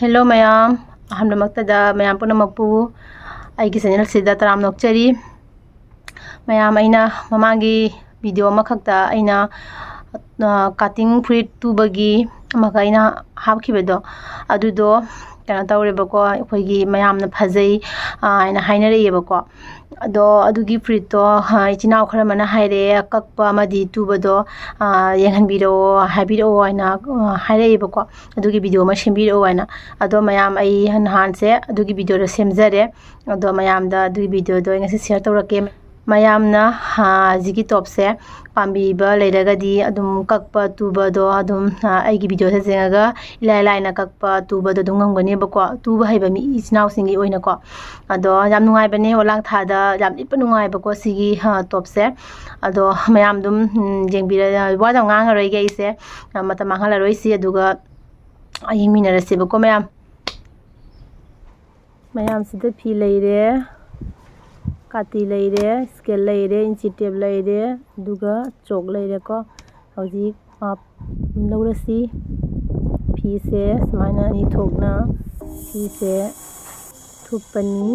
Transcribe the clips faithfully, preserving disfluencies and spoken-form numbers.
Hello ꯃꯌꯥꯝ, ꯑꯍꯥꯟꯕꯃꯛꯇꯗ ꯃꯌꯥꯝ ꯄꯨꯝꯅꯃꯛꯄꯨ ꯑꯩꯒꯤ ꯆꯦꯅꯦꯜꯁꯤꯗ ꯇꯔꯥꯝꯅ ꯑꯣꯛꯆꯔꯤ꯫ ꯃꯌꯥꯝ, ꯑꯩꯅ ꯃꯃꯥꯡꯒꯤ ꯚꯤꯗꯤꯑꯣ ꯑꯃꯈꯛꯇ ꯑꯩꯅ, ꯑ, ꯀꯥꯇꯤꯡ ꯐꯨꯔꯤꯠ ꯇꯨꯕꯒꯤ ꯑꯃꯈꯛ ꯑꯩꯅ ꯍꯥꯞꯈꯤꯕꯗꯣ, ꯑꯗꯨꯗꯣ ꯀꯩꯅꯣ ꯇꯧꯔꯦꯕꯀꯣ, ꯑꯩꯈꯣꯏꯒꯤ ꯃꯌꯥꯝꯅ ꯐꯖꯩ, ꯑ, ꯍꯥꯏꯅ ꯍꯥꯏꯅꯔꯛꯑꯦꯕꯀꯣ꯫ ꯑꯗꯣ ꯑꯗꯨꯒꯤ ꯐꯨꯔꯤꯠꯇꯣ, ꯑ, ꯏꯆꯤꯟ ꯏꯅꯥꯎ ꯈꯔ ꯑꯃꯅ ꯍꯥꯏꯔꯛꯑꯦ, ꯀꯛꯄ ꯑꯃꯗꯤ ꯇꯨꯕꯗꯣ, ꯑ, ꯌꯦꯡꯍꯟꯕꯤꯔꯛꯑꯣ, ꯍꯥꯏꯕꯤꯔꯛꯑꯣ ꯍꯥꯏꯅ, ꯑ, ꯍꯥꯏꯔꯛꯑꯦꯕꯀꯣ꯫ ꯑꯗꯨꯒꯤ ꯚꯤꯗꯤꯑꯣ ꯑꯃ ꯁꯦꯝꯕꯤꯔꯛꯑꯣ ꯍꯥꯏꯅ꯫ ꯑꯗꯣ ꯃꯌꯥꯝ, ꯑꯩ ꯅꯍꯥꯟꯁꯦ ꯑꯗꯨꯒꯤ ꯚꯤꯗꯤꯑꯣꯗꯣ ꯁꯦꯝꯖꯔꯦ꯫ ꯑꯗꯣ ꯃꯌꯥꯝꯗ ꯑꯗꯨꯒꯤ ꯚꯤꯗꯤꯑꯣꯗꯣ ꯑꯩ ꯉꯁꯤ ꯁꯤꯌꯔ ꯇꯧꯔꯛꯀꯦ꯫ ꯃꯌꯥꯝꯅ, ꯑ, ꯍꯧꯖꯤꯛꯀꯤ ꯇꯣꯞꯁꯦ ꯄꯥꯝꯕꯤꯕ ꯂꯩꯔꯒꯗꯤ ꯑꯗꯨꯝ ꯀꯛꯄ ꯇꯨꯕꯗꯣ ꯑꯗꯨꯝ, ꯑ, ꯑꯩꯒꯤ ꯚꯤꯗꯤꯑꯣꯁꯦ ꯌꯦꯡꯉꯒ ꯏꯂꯥꯏ ꯂꯥꯏꯅ ꯀꯛꯄ ꯇꯨꯕꯗꯣ ꯑꯗꯨꯝ ꯉꯝꯒꯅꯦꯕꯀꯣ, ꯇꯨꯕ ꯍꯩꯕ ꯃꯤ, ꯏꯆꯤꯟ ꯏꯅꯥꯎꯁꯤꯡꯒꯤ ꯑꯣꯏꯅꯀꯣ꯫ ꯑꯗꯣ ꯌꯥꯝ ꯅꯨꯡꯉꯥꯏꯕꯅꯦ, ꯄꯣꯂꯥꯡ ꯊꯥꯗ ꯌꯥꯝ ꯂꯤꯠꯄ ꯅꯨꯡꯉꯥꯏꯕꯀꯣ ꯁꯤꯒꯤ, ꯑ, ꯇꯣꯞꯁꯦ꯫ ꯑꯗꯣ ꯃꯌꯥꯝ ꯑꯗꯨꯝ, ꯎꯝ, ꯌꯦꯡꯕꯤꯔ-, ꯋꯥ ꯌꯥꯝ ꯉꯥꯡꯉꯔꯣꯏꯒꯦ ꯑꯩꯁꯦ, ꯑ, ꯃꯇꯝ ꯃꯥꯡꯍꯜꯂꯔꯣꯏꯁꯤ, ꯑꯗꯨꯒ ꯌꯦꯡꯃꯤꯟꯅꯔꯁꯦꯕꯀꯣ ꯃꯌꯥꯝ꯫ ꯃꯌꯥꯝꯁꯤꯗ ꯐꯤ ꯂꯩꯔꯦ, ꯀꯥꯇꯤ ꯂꯩꯔꯦ, ꯁ꯭ꯀꯦꯜ ꯂꯩꯔꯦ, ꯏꯟꯆꯤ ꯇꯦꯞ ꯂꯩꯔꯦ, ꯑꯗꯨꯒ ꯆꯣꯛ ꯂꯩꯔꯦꯀꯣ꯫ ꯍꯧꯖꯤꯛ ꯃꯥꯞ ꯂꯧꯔꯁꯤ꯫ ꯐꯤꯁꯦ ꯁꯨꯃꯥꯏꯅ ꯑꯅꯤ ꯊꯣꯛꯅ ꯐꯤꯁꯦ ꯊꯨꯞꯄꯅꯤ꯫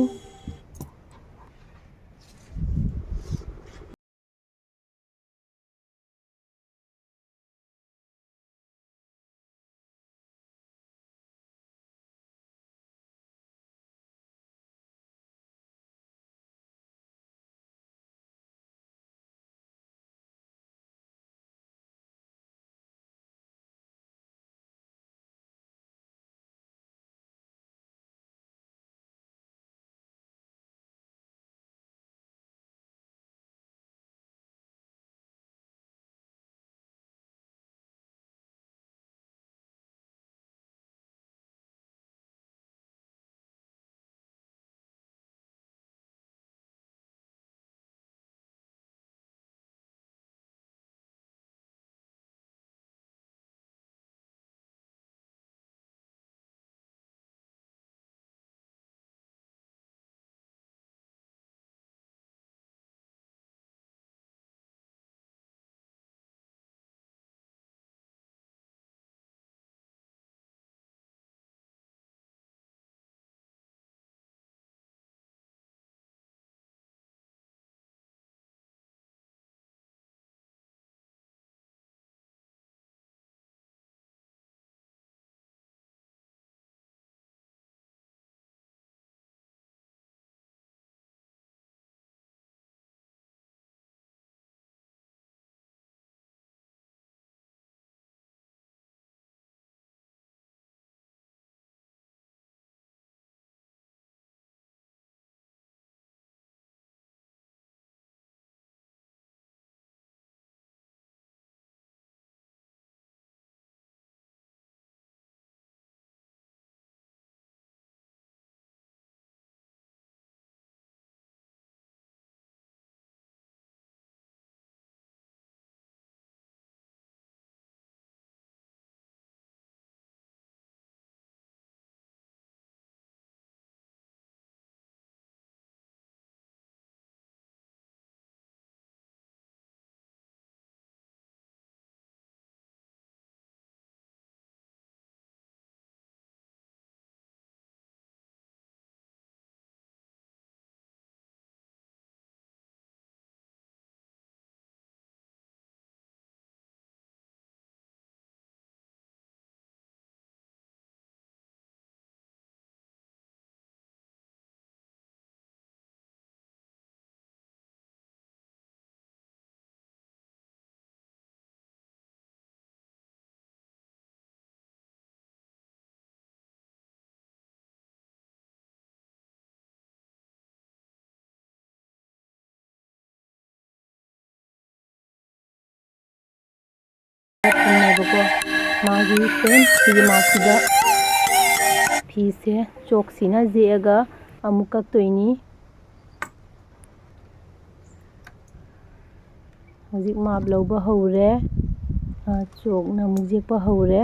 ꯊꯝꯃꯦꯕꯀꯣ꯫ ꯃꯥꯒꯤ ꯁꯦꯝ ꯁꯤꯒꯤ ꯃꯥꯛꯁꯤꯗ ꯐꯤꯁꯦ ꯆꯣꯛꯁꯤꯅ ꯌꯦꯛꯑꯒ ꯑꯃꯨꯛ ꯀꯛꯇꯣꯏꯅꯤ꯫ ꯍꯧꯖꯤꯛ ꯃꯥꯞ ꯂꯧꯕ ꯍꯧꯔꯦ꯫ ꯑ, ꯆꯣꯛꯅ ꯑꯃꯨꯛ ꯌꯦꯛꯄ ꯍꯧꯔꯦ꯫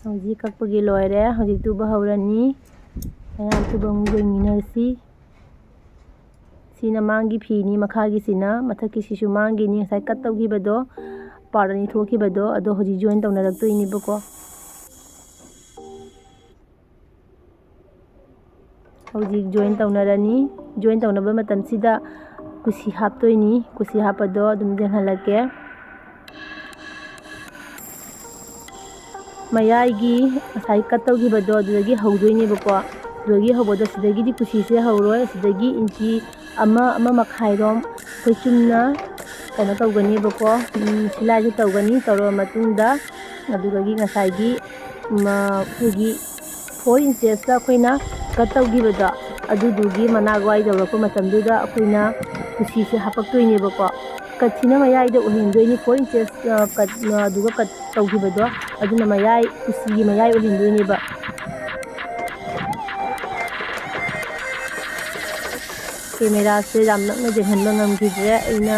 ꯍꯧꯖꯤꯛ ꯀꯛꯄꯒꯤ ꯂꯣꯏꯔꯦ꯫ ꯍꯧꯖꯤꯛ ꯇꯨꯕ ꯍꯧꯔꯅꯤ꯫ ꯃꯌꯥꯝ ꯇꯨꯕ ꯑꯃꯨꯛ ꯌꯦꯡꯃꯤꯟꯅꯔꯁꯤ꯫ ꯁꯤꯅ ꯃꯥꯡꯒꯤ ꯐꯤꯅꯤ, ꯃꯈꯥꯒꯤꯁꯤꯅ, ꯃꯊꯛꯀꯤꯁꯤꯁꯨ ꯃꯥꯡꯒꯤꯅꯤ꯫ ꯉꯁꯥꯏ ꯀꯠ ꯇꯧꯈꯤꯕꯗꯣ, ꯄꯥꯔꯠ ꯑꯅꯤ ꯊꯣꯛꯈꯤꯕꯗꯣ, ꯑꯗꯣ ꯍꯧꯖꯤꯛ ꯖꯣꯏꯟ ꯇꯧꯅꯔꯛꯇꯣꯏꯅꯦꯕꯀꯣ꯫ ꯍꯧꯖꯤꯛ ꯖꯣꯏꯟ ꯇꯧꯅꯔꯅꯤ꯫ ꯖꯣꯏꯟ ꯇꯧꯅꯕ ꯃꯇꯝꯁꯤꯗ ꯀꯨꯁꯤ ꯍꯥꯞꯇꯣꯏꯅꯤ꯫ ꯀꯨꯁꯤ ꯍꯥꯞꯄꯗꯣ ꯑꯗꯨꯝ ꯌꯦꯡꯍꯜꯂꯛꯀꯦ꯫ ꯃꯌꯥꯏꯒꯤ ꯉꯁꯥꯏ ꯀꯠ ꯇꯧꯈꯤꯕꯗꯣ ꯑꯗꯨꯗꯒꯤ ꯍꯧꯗꯣꯏꯅꯦꯕꯀꯣ꯫ ꯑꯗꯨꯗꯒꯤ ꯍꯧꯕꯗꯣ ꯁꯤꯗꯒꯤꯗꯤ ꯀꯨꯁꯤꯁꯦ ꯍꯧꯔꯣꯏ꯫ ꯁꯤꯗꯒꯤ ꯏꯟꯆꯤ ꯑꯃ, ꯑꯃ ꯃꯈꯥꯏꯔꯣꯝ ꯑꯩꯈꯣꯏ ꯆꯨꯝꯅ ꯀꯩꯅꯣ ꯇꯧꯒꯅꯦꯕꯀꯣ, ꯎꯝ, ꯁꯤꯂꯥꯏꯁꯦ ꯇꯧꯒꯅꯤ꯫ ꯇꯧꯔꯕ ꯃꯇꯨꯡꯗ ꯑꯗꯨꯗꯒꯤ ꯉꯁꯥꯏꯒꯤ, ꯎꯝ, ꯑꯩꯈꯣꯏꯒꯤ ꯐꯣꯔ ꯏꯟꯆꯦꯁꯇ ꯑꯩꯈꯣꯏꯅ ꯀꯠ ꯇꯧꯈꯤꯕꯗꯣ, ꯑꯗꯨꯗꯨꯒꯤ ꯃꯅꯥꯛ ꯋꯥꯏ ꯌꯧꯔꯛꯄ ꯃꯇꯝꯗꯨꯗ ꯑꯩꯈꯣꯏꯅ ꯀꯨꯁꯤꯁꯦ ꯍꯥꯄꯛꯇꯣꯏꯅꯦꯕꯀꯣ꯫ ꯀꯠꯁꯤꯅ ꯃꯌꯥꯏꯗ ꯑꯣꯏꯍꯟꯗꯣꯏꯅꯤ, ꯐꯣꯔ ꯏꯟꯆꯦꯁ, ꯑ, ꯀꯠ, ꯑ, ꯑꯗꯨꯒ ꯀꯠ ꯇꯧꯈꯤꯕꯗꯣ, ꯑꯗꯨꯅ ꯃꯌꯥꯏ, ꯀꯨꯁꯤꯒꯤ ꯃꯌꯥꯏ ꯑꯣꯏꯍꯟꯗꯣꯏꯅꯦꯕ꯫ ꯀꯦꯃꯦꯔꯥꯁꯦ ꯌꯥꯝ ꯅꯛꯅ ꯌꯦꯡꯍꯟꯕ ꯉꯝꯈꯤꯗ꯭ꯔꯦ, ꯑꯩꯅ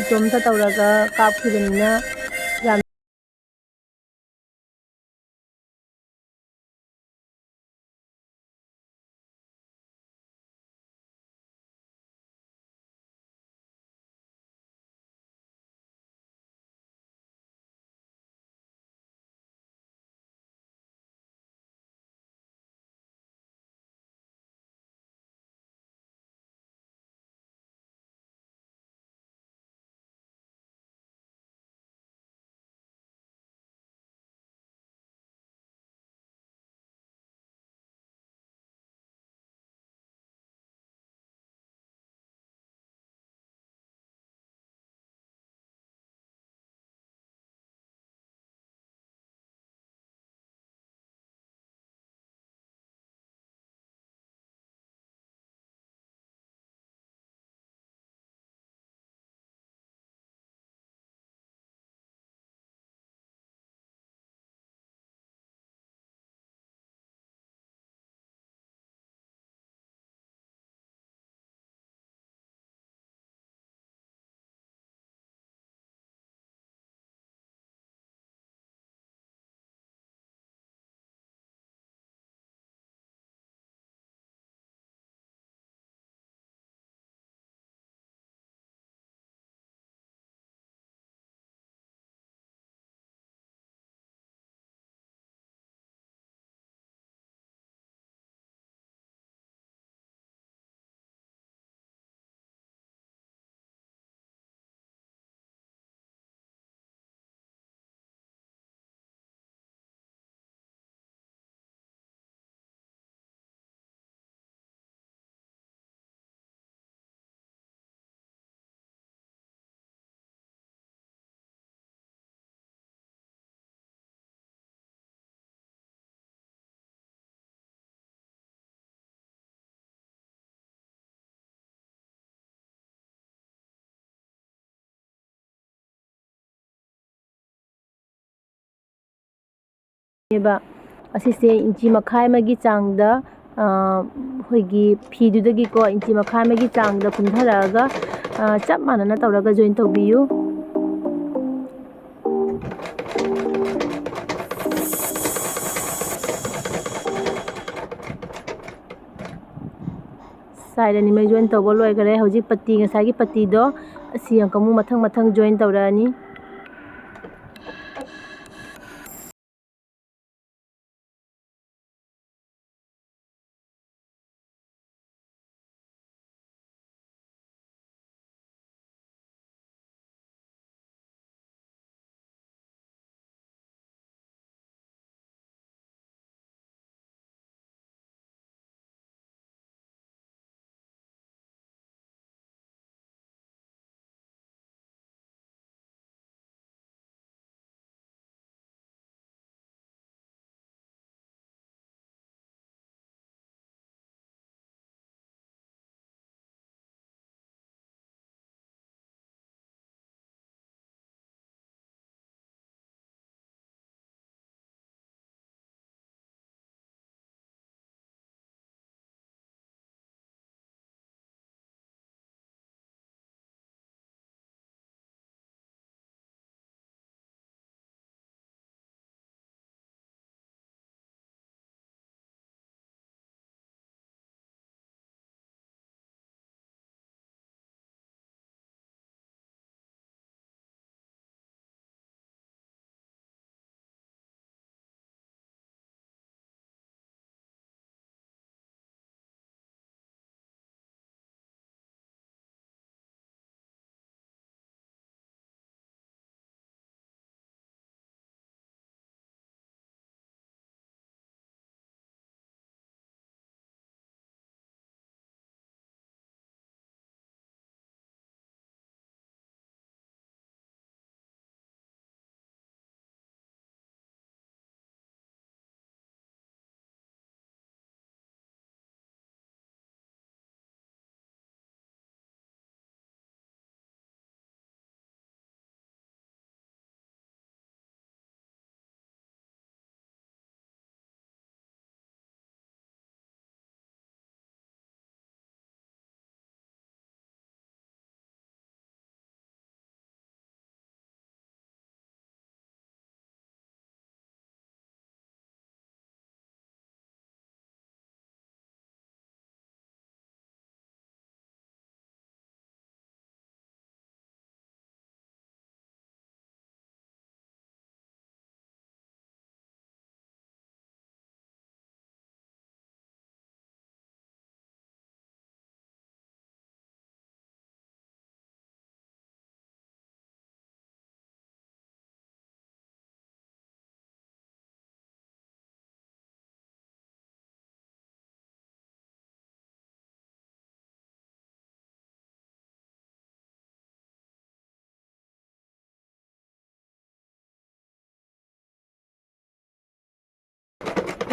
ꯏꯇꯣꯝꯇ ꯇꯧꯔꯒ ꯀꯥꯞꯈꯤꯕꯅꯤꯅ ꯌꯥꯝ ꯅꯦꯕ꯫ ꯑꯁꯤꯁꯦ ꯏꯟꯆꯤ ꯃꯈꯥꯏ ꯑꯃꯒꯤ ꯆꯥꯡꯗ, ꯑ, ꯑꯩꯈꯣꯏꯒꯤ ꯐꯤꯗꯨꯗꯒꯤꯀꯣ ꯏꯟꯆꯤ ꯃꯈꯥꯏ ꯑꯃꯒꯤ ꯆꯥꯡꯗ ꯀꯨꯝꯊꯔꯛꯑꯒ, ꯑ, ꯆꯞ ꯃꯥꯟꯅꯅ ꯇꯧꯔꯒ join ꯇꯧꯕꯤꯌꯨ꯫ Side ꯑꯅꯤꯃꯛ join ꯇꯧꯕ ꯂꯣꯏꯈꯔꯦ꯫ ꯍꯧꯖꯤꯛ ꯄꯇꯤ, ꯉꯁꯥꯏꯒꯤ ꯄꯇꯤꯗꯣ ꯑꯁꯤ ꯑꯃꯨꯛ ꯃꯊꯪ ꯃꯊꯪ join ꯇꯧꯔꯛꯑꯅꯤ꯫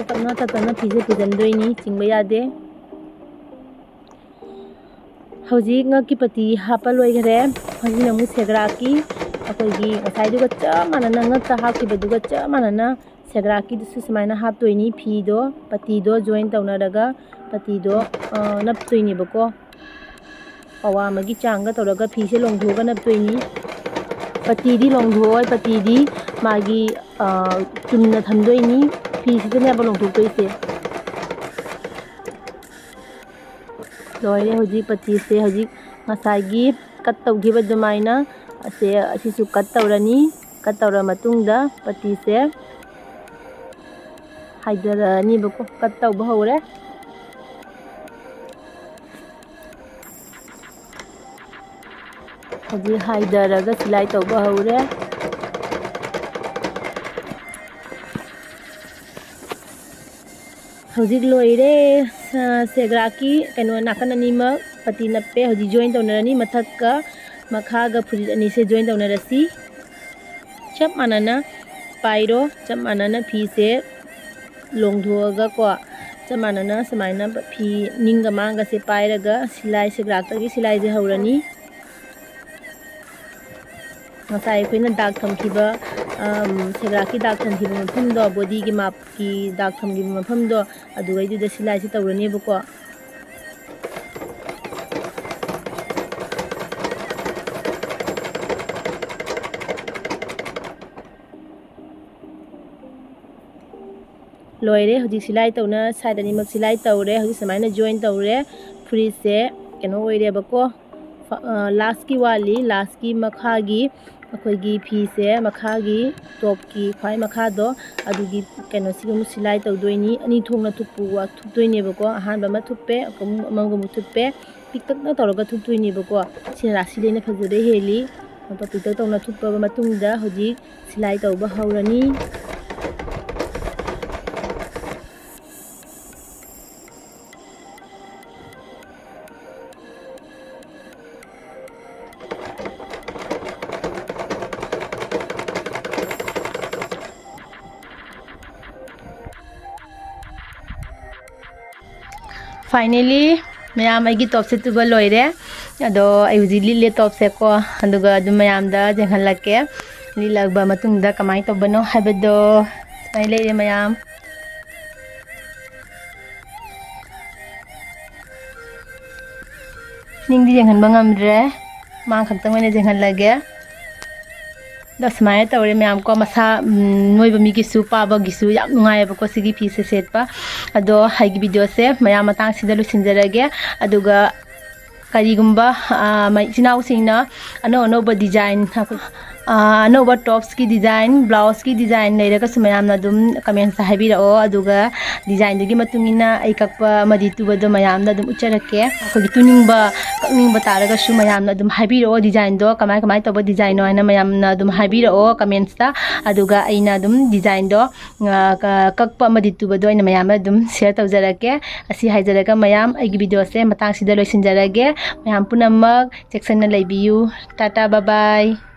ꯇꯞꯅ ꯇꯞ ꯇꯞꯅ ꯐꯤꯁꯦ ꯄꯨꯁꯤꯟꯗꯣꯏꯅꯤ, ꯆꯤꯡꯕ ꯌꯥꯗꯦ꯫ ꯍꯧꯖꯤꯛ ꯉꯛꯀꯤ ꯄꯇꯤ ꯍꯥꯞꯄ ꯂꯣꯏꯈꯔꯦ꯫ ꯍꯧꯖꯤꯛꯅ ꯑꯃꯨꯛ ꯁꯦꯒ꯭ꯔꯥꯛꯀꯤ ꯑꯩꯈꯣꯏꯒꯤ ꯉꯁꯥꯏꯗꯨꯒ ꯆꯞ ꯃꯥꯟꯅꯅ, ꯉꯛꯇ ꯍꯥꯞꯈꯤꯕꯗꯨꯒ ꯆꯞ ꯃꯥꯟꯅꯅ ꯁꯦꯒ꯭ꯔꯥꯛꯀꯤꯗꯨꯁꯨ ꯁꯨꯃꯥꯏꯅ ꯍꯥꯞꯇꯣꯏꯅꯤ꯫ ꯐꯤꯗꯣ, ꯄꯇꯤꯗꯣ join ꯇꯧꯅꯔꯒ ꯄꯇꯤꯗꯣ, ꯑ, ꯅꯞꯇꯣꯏꯅꯦꯕꯀꯣ꯫ ꯄꯋꯥ ꯑꯃꯒꯤ ꯆꯥꯡꯒ ꯇꯧꯔꯒ ꯐꯤꯁꯦ ꯂꯣꯡꯊꯣꯛꯑꯒ ꯅꯞꯇꯣꯏꯅꯤ꯫ ꯄꯇꯤꯗꯤ ꯂꯣꯡꯊꯣꯛꯑꯣꯏ, ꯄꯇꯤꯗꯤ ꯃꯥꯒꯤ, ꯑ, ꯆꯨꯝꯅ ꯊꯝꯗꯣꯏꯅꯤ꯫ ꯐꯤꯁꯤꯗꯅꯦꯕ ꯂꯣꯡꯊꯣꯛꯇꯣꯏꯁꯦ꯫ ꯂꯣꯏꯔꯦ ꯍꯧꯖꯤꯛ ꯄꯇꯤꯁꯦ꯫ ꯍꯧꯖꯤꯛ ꯉꯁꯥꯏꯒꯤ ꯀꯠ ꯇꯧꯈꯤꯕ ꯑꯗꯨꯃꯥꯏꯅ ꯑꯁꯦ, ꯑꯁꯤꯁꯨ ꯀꯠ ꯇꯧꯔꯅꯤ꯫ ꯀꯠ ꯇꯧꯔ ꯃꯇꯨꯡꯗ ꯄꯇꯤꯁꯦ ꯍꯥꯏꯗꯔꯛꯑꯅꯤꯕꯀꯣ꯫ ꯀꯠ ꯇꯧꯕ ꯍꯧꯔꯦ꯫ ꯍꯧꯖꯤꯛ ꯍꯥꯏꯗꯔꯒ ꯁꯤꯂꯥꯏ ꯇꯧꯕ ꯍꯧꯔꯦ꯫ ꯍꯧꯖꯤꯛ ꯂꯣꯏꯔꯦ꯫ ꯑ, ꯁꯦꯒ꯭ꯔꯥꯛꯀꯤ ꯀꯩꯅꯣ ꯅꯥꯀꯟ ꯑꯅꯤꯃꯛ ꯄꯇꯤ ꯅꯞꯄꯦ꯫ ꯍꯧꯖꯤꯛ join ꯇꯧꯅꯔꯅꯤ꯫ ꯃꯊꯛꯀ ꯃꯈꯥꯒ ꯐꯨꯔꯤꯠ ꯑꯅꯤꯁꯦ join ꯇꯧꯅꯔꯁꯤ꯫ ꯆꯞ ꯃꯥꯟꯅꯅ ꯄꯥꯏꯔꯣ꯫ ꯆꯞ ꯃꯥꯟꯅꯅ ꯐꯤꯁꯦ ꯂꯣꯡꯊꯣꯛꯑꯒꯀꯣ, ꯆꯞ ꯃꯥꯟꯅꯅ ꯁꯨꯃꯥꯏꯅ ꯐꯤ ꯅꯤꯡꯒ ꯃꯥꯡꯒꯁꯦ ꯄꯥꯏꯔꯒ ꯁꯤꯂꯥꯏ, ꯁꯦꯒ꯭ꯔꯥꯛꯇꯒꯤ ꯁꯤꯂꯥꯏꯁꯦ ꯍꯧꯔꯅꯤ꯫ ꯉꯁꯥꯏ ꯑꯩꯈꯣꯏꯅ ꯗꯥꯛ ꯊꯝꯈꯤꯕ, ꯑꯝ, ꯁꯦꯒ꯭ꯔꯥꯛꯀꯤ ꯗꯥꯛ ꯊꯝꯈꯤꯕ ꯃꯐꯝꯗꯣ, ꯕꯣꯗꯤꯒꯤ ꯃꯥꯞꯀꯤ ꯗꯥꯛ ꯊꯝꯈꯤꯕ ꯃꯐꯝꯗꯣ, ꯑꯗꯨꯒꯩꯗꯨꯗ ꯁꯤꯂꯥꯏꯁꯤ ꯇꯧꯔꯅꯦꯕꯀꯣ꯫ ꯂꯣꯏꯔꯦ꯫ ꯍꯧꯖꯤꯛ ꯁꯤꯂꯥꯏ ꯇꯧꯅ side ꯑꯅꯤꯃꯛ ꯁꯤꯂꯥꯏ ꯇꯧꯔꯦ꯫ ꯍꯧꯖꯤꯛ ꯁꯨꯃꯥꯏꯅ join ꯇꯧꯔꯦ꯫ ꯐꯨꯔꯤꯠꯁꯦ ꯀꯩꯅꯣ ꯑꯣꯏꯔꯦꯕꯀꯣ꯫ ꯐ-, ꯑ, lastꯀꯤ ꯋꯥꯠꯂꯤ꯫ Lastꯀꯤ ꯃꯈꯥꯒꯤ ꯑꯩꯈꯣꯏꯒꯤ ꯐꯤꯁꯦ ꯃꯈꯥꯒꯤ topꯀꯤ ꯈ꯭ꯋꯥꯏ ꯃꯈꯥꯗꯣ ꯑꯗꯨꯒꯤ ꯀꯩꯅꯣꯁꯤꯒ ꯑꯃꯨꯛ ꯁꯤꯂꯥꯏ ꯇꯧꯗꯣꯏꯅꯤ꯫ ꯑꯅꯤ ꯊꯣꯛꯅ ꯊꯨꯞꯄꯨ-, ꯊꯨꯞꯇꯣꯏꯅꯦꯕꯀꯣ꯫ ꯑꯍꯥꯟꯕ ꯑꯃ ꯊꯨꯞꯄꯦ, ꯑꯃꯨꯛ ꯑꯃꯒ ꯑꯃꯨꯛ ꯊꯨꯞꯄꯦ꯫ ꯄꯤꯛꯇꯛꯅ ꯇꯧꯔꯒ ꯊꯨꯞꯇꯣꯏꯅꯦꯕꯀꯣ꯫ ꯁꯤꯅ ꯔꯥꯁꯤꯗ ꯑꯩꯅ ꯐꯖꯕ ꯍꯦꯜꯂꯤ꯫ ꯑꯗꯣ ꯄꯤꯛꯇꯛ ꯇꯧꯅ ꯊꯨꯞꯄꯕ ꯃꯇꯨꯡꯗ ꯍꯧꯖꯤꯛ ꯁꯤꯂꯥꯏ ꯇꯧꯕ ꯍꯧꯔꯅꯤ꯫ Finally, ꯃꯌꯥꯝ, ꯑꯩꯒꯤ ꯇꯣꯞꯁꯦ ꯇꯨꯕ ꯂꯣꯏꯔꯦ꯫ ꯑꯗꯣ ꯑꯩ ꯍꯧꯖꯤꯛ ꯂꯤꯠꯂꯦ ꯇꯣꯞꯁꯦꯀꯣ꯫ ꯑꯗꯨꯒ ꯑꯗꯨꯝ ꯃꯌꯥꯝꯗ ꯌꯦꯡꯍꯜꯂꯛꯀꯦ꯫ ꯂꯤꯠꯂꯛꯄ ꯃꯇꯨꯡꯗ ꯀꯃꯥꯏꯅ ꯇꯧꯕꯅꯣ ꯍꯥꯏꯕꯗꯣ꯫ ꯁꯨꯃꯥꯏꯅ ꯂꯩꯔꯦ ꯃꯌꯥꯝ꯫ ꯅꯤꯡꯗꯤ ꯌꯦꯡꯍꯟꯕ ꯉꯝꯗ꯭ꯔꯦ꯫ ꯃꯥꯡ ꯈꯛꯇꯪ ꯑꯣꯏꯅ ꯌꯦꯡꯍꯜꯂꯒꯦ꯫ ꯑꯗꯣ ꯁꯨꯃꯥꯏꯅ ꯇꯧꯔꯦ ꯃꯌꯥꯝ ꯀꯣ, ꯃꯁꯥ, ꯎꯝ, ꯅꯣꯏꯕ ꯃꯤꯒꯤꯁꯨ ꯄꯥꯕꯒꯤꯁꯨ ꯌꯥꯝ ꯅꯨꯡꯉꯥꯏꯌꯦꯕꯀꯣ ꯁꯤꯒꯤ ꯐꯤꯁꯦ ꯁꯦꯠꯄ꯫ ꯑꯗꯣ ꯑꯩꯒꯤ ꯚꯤꯗꯤꯑꯣꯁꯦ ꯃꯌꯥꯝ ꯃꯇꯥꯡꯁꯤꯗ ꯂꯣꯏꯁꯤꯟꯖꯔꯒꯦ꯫ ꯑꯗꯨꯒ ꯀꯔꯤꯒꯨꯝꯕ, ꯑ, ꯃ-, ꯏꯆꯤꯟ ꯏꯅꯥꯎꯁꯤꯡꯅ ꯑꯅꯧ ꯑꯅꯧꯕ ꯗꯤꯖꯥꯏꯟ, ꯑ, ꯑꯅꯧꯕ ꯇꯣꯞꯁꯀꯤ ꯗꯤꯖꯥꯏꯟ, ꯕ꯭ꯂꯥꯎꯁꯀꯤ ꯗꯤꯖꯥꯏꯟ ꯂꯩꯔꯒꯁꯨ ꯃꯌꯥꯝꯅ ꯑꯗꯨꯝ ꯀꯃꯦꯟꯁꯇ ꯍꯥꯏꯕꯤꯔꯛꯑꯣ꯫ ꯑꯗꯨꯒ ꯗꯤꯖꯥꯏꯟꯗꯨꯒꯤ ꯃꯇꯨꯡ ꯏꯟꯅ ꯑꯩ ꯀꯛꯄ ꯑꯃꯗꯤ ꯇꯨꯕꯗꯣ ꯃꯌꯥꯝꯗ ꯑꯗꯨꯝ ꯎꯠꯆꯔꯛꯀꯦ꯫ ꯑꯩꯈꯣꯏꯒꯤ ꯇꯨꯅꯤꯡꯕ, ꯀꯛꯅꯤꯡꯕ ꯇꯥꯔꯒꯁꯨ ꯃꯌꯥꯝꯅ ꯑꯗꯨꯝ ꯍꯥꯏꯕꯤꯔꯛꯑꯣ, ꯗꯤꯖꯥꯏꯟꯗꯣ ꯀꯃꯥꯏ ꯀꯃꯥꯏ ꯇꯧꯕ ꯗꯤꯖꯥꯏꯟꯅꯣ ꯍꯥꯏꯅ ꯃꯌꯥꯝꯅ ꯑꯗꯨꯝ ꯍꯥꯏꯕꯤꯔꯛꯑꯣ ꯀꯃꯦꯟꯁꯇ꯫ ꯑꯗꯨꯒ ꯑꯩꯅ ꯑꯗꯨꯝ ꯗꯤꯖꯥꯏꯟꯗꯣ, ꯑ, ꯀ-, ꯀꯛꯄ ꯑꯃꯗꯤ ꯇꯨꯕꯗꯣ ꯑꯩꯅ ꯃꯌꯥꯝꯗ ꯑꯗꯨꯝ ꯁꯤꯌꯔ ꯇꯧꯖꯔꯛꯀꯦ꯫ ꯑꯁꯤ ꯍꯥꯏꯖꯔꯒ ꯃꯌꯥꯝ, ꯑꯩꯒꯤ ꯚꯤꯗꯤꯑꯣꯁꯦ ꯃꯇꯥꯡꯁꯤꯗ ꯂꯣꯏꯁꯤꯟꯖꯔꯒꯦ꯫ ꯃꯌꯥꯝ ꯄꯨꯝꯅꯃꯛ ꯆꯦꯛꯁꯤꯟꯅ ꯂꯩꯕꯤꯌꯨ꯫ ꯇꯥꯇꯥ, ꯕꯥꯏ ꯕꯥꯏ꯫